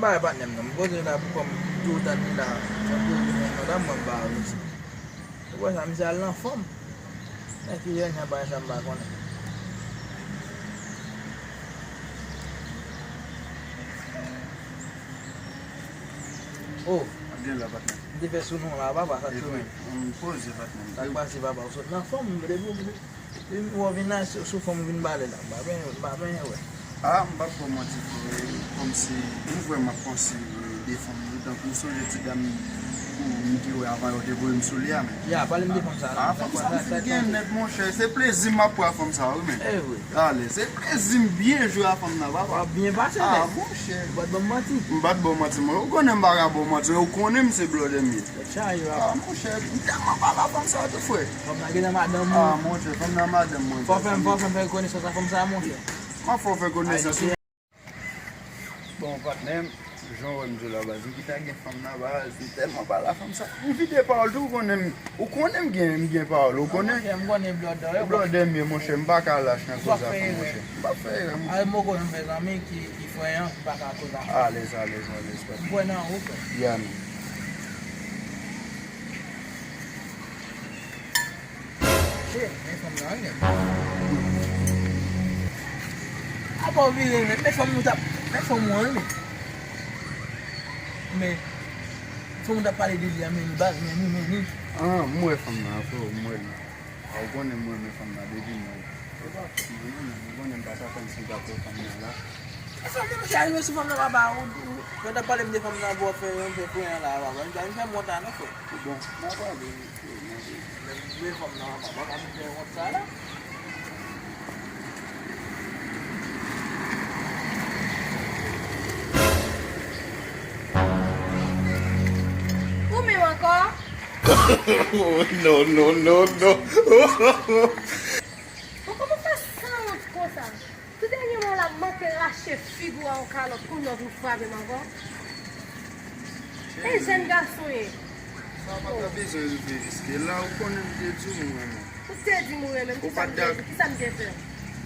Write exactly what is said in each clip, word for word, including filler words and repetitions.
Bay patnè m non, m poze la pou kòm tou tan li la, tankou li menm madam mwen ba yo. Ou wè sa, misye al nan fanm. Men ki jan bagay sa m pa konnen. Oh, ap gen la patnè. M te fè sou non la, papa, sa tou men. M poze patnè. Sa k pase papa, ou sot nan fanm, m vle pou. Ou vin la sou, sou fòm ou vin pale la. M pa benyen, m pa benyen, wè. Ah, m p ap ba w manti, frè. Kòmsi, m vrèman panse de fanm nan. Tankou w sonje ti dam pou m te wè avan yo te voye m sou li a, men. Ya, pale m de fanm sa la. Ah, fanm sa m fin gen nèt, monchè. Se plezi m ap pran fòm sa, wi, men. E vre. Ale, se plezi m byen jwe a fanm nan, papa. W ap byen pase, ah, men. Monchè. Ou pa t ban m manti. M pa t ba w manti, mwen. Ou konnen m pa ka ba w manti. Ou konnen m se blòdè m ye. Sa yo ap. Ah, monchè, m tèlman pale a fanm sa tou, frè. Fanm nan gentan madanm ou. Ah, monchè, fanm nan madanm mwen. Fò fè m, fò fè m fè konesans ak fanm sa, monchè. M ap fè w fè konesans. Bon, patnè m, jan w wè m di w la, baz, m gentan gen fanm nan, baz, m tèlman pale a fanm sa. M vide pawòl tou, ou konnen m, ou konnen m gen, m gen pawòl, ou konnen. Ah, monchè, m konnen blòdè w. Blòdè m ye, monchè, m pa ka lach nan koze a fanm, monchè. M p ap fè erè, monchè. Al moko yon fè zanmi ki, ki frenyan, ki pa ka koze a fanm. Alèz, alèz, alèz, patnè. M kwè nan ou, frè. Ya, men. Che, men fanm nan, men. Apa w vire, men, men fanm nou t ap, men fanm ou an, men. Men, fanm ou t ap pale de li a, men li baz, men li, men li. Ah, m wè fanm nan, frè, m wè li. Ah, ou konnen m renmen fanm nan depi m wè li. E pa fòs mwen, non, men ou konnen m pa t atann si m t ap wè fanm nan la. E sa, men, monchè, rive sou fanm nan, papa, ou, ou, ou t ap pale m de fanm nan, pou w fè, yon fè kouran la, papa. M fè m fè m wont la, non, frè. Bon, m ap ale, mesye, m ap ale. Men fanm nan, papa, pa ka vin fè wont sa la. Ou menm ankò? Oh, no, no, no, no. Bon, kòman w fè sanwont konsa? Ti dènye mwa la, m manke rache figi w a yon kalòt, kounye a w vin frape m ankò. E jèn gason w ye. Sa pa ta bezwen rive jiske la, ou konnen m te di w mwen menm. Ou te di m ou renmen m, kisa m te di, kisa m te fè?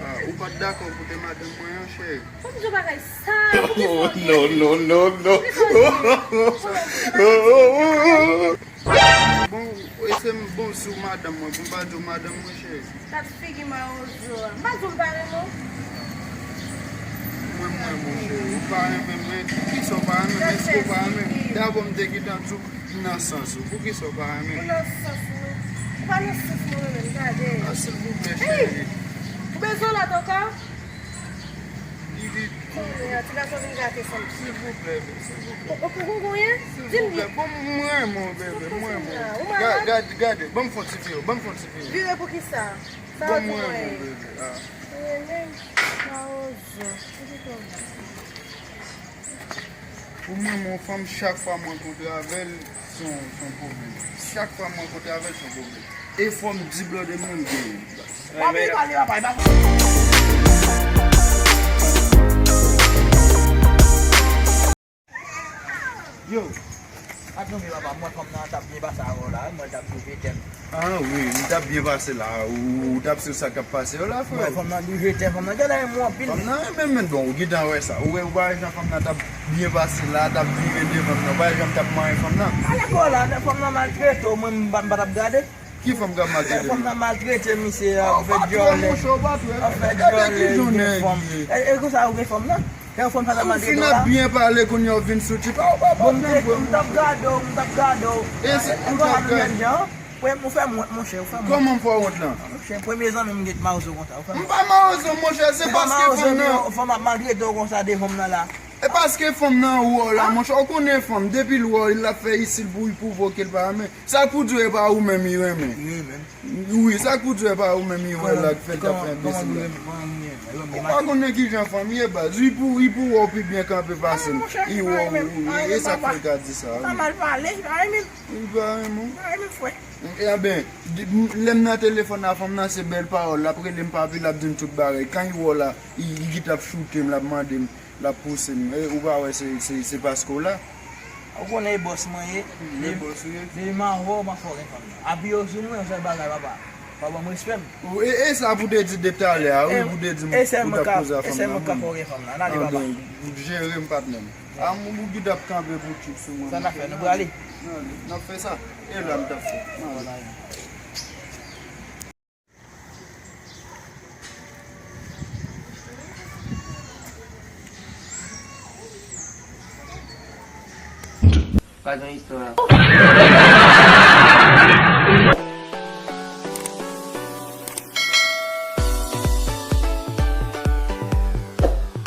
Ah, ou pa t dakò pou te madanm mwen an, cheri. Kòm jan bagay sa, poukisa w gen? No, no, no, no, no. Poukisa w gen? Bon, e se m, bon, si w madanm mwen, pou m pa di w madanm mwen, cheri. Gad figi mawozo a. M pa di w m pa renmen w. Mwen, mwen, monchè, ou pa renmen m, men poukisa w pa renmen m? Èske w pa renmen m? Dabò, m te gentan di w m nan sans ou. Poukisa w pa renmen m? Ou nan sans mwen? Ou pa nan sans mwen menm, gade. Ah, silvouplè, cheri. Ou bezwen lòt ankò? Konnen an, ti gason vin gate san m. Silvouplè, bebe, silvouplè. Ou, ou, ou gongonyen? Di m byen. Silvouplè, bon, m renmen w, bebe, m renmen w. Ou malad? Gade, gade, gade, ban m fè yon ti vire, ban m fè yon ti vire. Vire pou kisa? Sa w di mwen ye? Bon, m renmen w, bebe, ah. Ou renmen m? Mawozo. Ou renmen yon fanm, chak fwa m rankontre avè l, se yon, se yon pwoblèm. Chak fwa m rankontre avè l, se yon pwoblèm. E fò m di blòdè m nan m genyen. Pa vin pale, papa, e pa. Yo, pa tonbe, papa, m wè fanm nan t ap byen pase avè w la, m wè l t ap di w je t'aime. Ah wi, m t ap byen pase la. Ou, ou t ap swiv sa k ap pase yo la, frè? M wè fanm nan di w je t'aime, fanm nan genlè renmen w anpil. Fanm nan renmen m, men bon, ou gentan wè sa. Ou wè, ou pa wè jan fanm nan t ap byen pase la, t ap vire devan m nan, ou pa wè jan m t ap manyen fanm nan? Alèkò la, fanm nan maltrete w, mwen m pa, m pa t ap gade. Ki fanm k ap maltrete m? Fanm nan maltrete misye, ap fè dyòlè, ap fè dyòlè, li gen fanm. E, e konsa ou gen fanm nan? Lè fanm sa t ap maltrete w la. Ou fin ap byen pale, kounye a w vin sou tit la, ou pa pwoblèm, frè. M t ap gade w, m t ap gade w. E se ou t ap gade. Ou fè m wont, monchè, ou fè m wont. Kòman m fè w wont lan? Monchè, premye zanmi m gen mawozo konsa, ou fè m wont. M pa mawozo, monchè, se paske fanm nan. Fanm ap maltrete w konsa devan m nan la. E paske fanm nan wè w la, monchè, ou konnen fanm, depi l wè w, l ap fè isil pou l pwouve w ke l pa renmen. Sa k pou di w e pa ou menm li renmen? Li renmen m. Wi, sa k pou di w e pa ou menm li wè la k fè l t ap fè enbesil la. Ou pa konnen ki jan fanm ye, baz. Li pou, li pou wè w pi byen kanpe pase l. Li wè w, wi, e sa k fè l ka di sa, wi. Sa mal pale, li pa renmen m. Li pa renmen w? Li pa renmen m, frè. Enben, lè m nan telefòn a fanm nan, se bèl pawòl l ap rele m, papi, l ap di m tout bagay. Kan li wè w la, li, li gentan ap choute m, l ap mande m. L ap pouse m. E, ou pa wè se, se, se paske w la? Ou konnen e bòs mwen ye. E bòs ou ye? Depi m avè w, m ap fè w gen fanm nan. Apiye w sou mwen, yon sèl bagay, papa. Ou ban m respè m. Ou, e, e sa pou te di depi talè a, wi, pou te di m ou t ap koze a fanm nan. E sèlman ka fè w gen fanm nan. N ale, papa. Jere m, patnè m. A, m, ou gid ap kanpe pou tchip sou mwen. Sa n ap fè, nou prale? N ale, n ap fè sa. E la m t ap fè. N ale. Pa gen istwa.